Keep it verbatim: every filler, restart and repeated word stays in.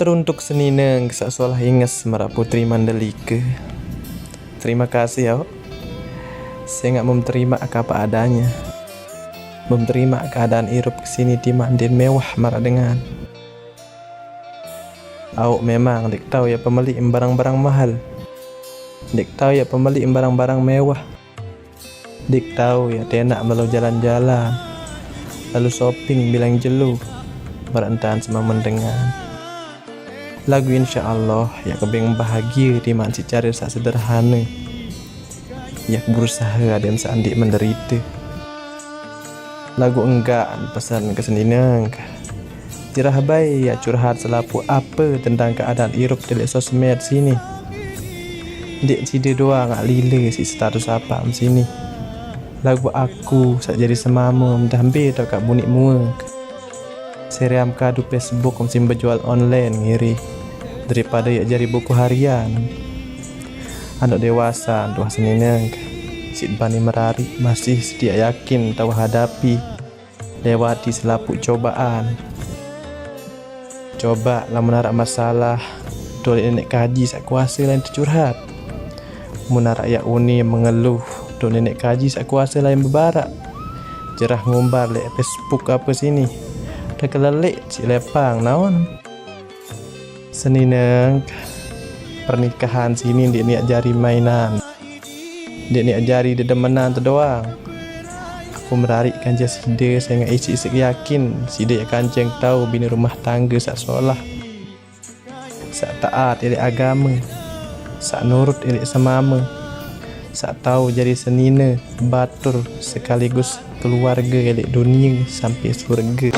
Teruntuk senine saq solah inges maraq Putri Mandalika. Terima kasih, awak. Saq ngaq mem terimaq ke apa adanya. Mem terimaq keadaan irup ke sini timaq ndin mewah maraq dengan. Awak memang ndeq tao ye pemeliq barang-barang mahal. Ndeq tao ye pemeliq barang-barang mewah. Ndeq tao ye tenaq melo jalan-jalan, lalu shopping bilang jelo, maraq entan semame dengan. Laguq insya Allah, ye kebeng bahagie timaq siq care saq sederhane. Ye berusahe adeqm saq ndeq menderite. Laguq enggaq pesen ke senine. Jerah bae ye curhat selapuq ape tentang keadaan irup de leq sosmed sini. Ndeq side doang ngaq lile siq status apaqm sini. Laguq aku saq jari semame mdah mbe tokaq buniq mue. Seream kadu Facebook msim bejual online ngiri daripade ye jari buku harian. Anuq dewasa tuah senine, siq bani merariq masih sediaq yakin tao hadapi, lewati selapuq cobaan. Coba lamun araq masalah, do leq Neneq Kaji saq kuase lain tecurhat. Mun araq yaq uni mengeluh, do Neneq Kaji saq kuase lain bebaraq. Jerah ngumbar leq Facebook ape sini, tekeleleq siq lepang naon. Senine, pernikahan sini ndeq niaq jari mainan. Ndeq niaq jari dedemenan te doang. Aku merariq kance side sengaq isiq-isiq yakin side ye kanceng tao bini rumah tangge saq solah, saq taat ileq agame, saq nurut ileq semame, saq tao jari senine, batur, sekaligus keluarge ileq dunie sampe surge.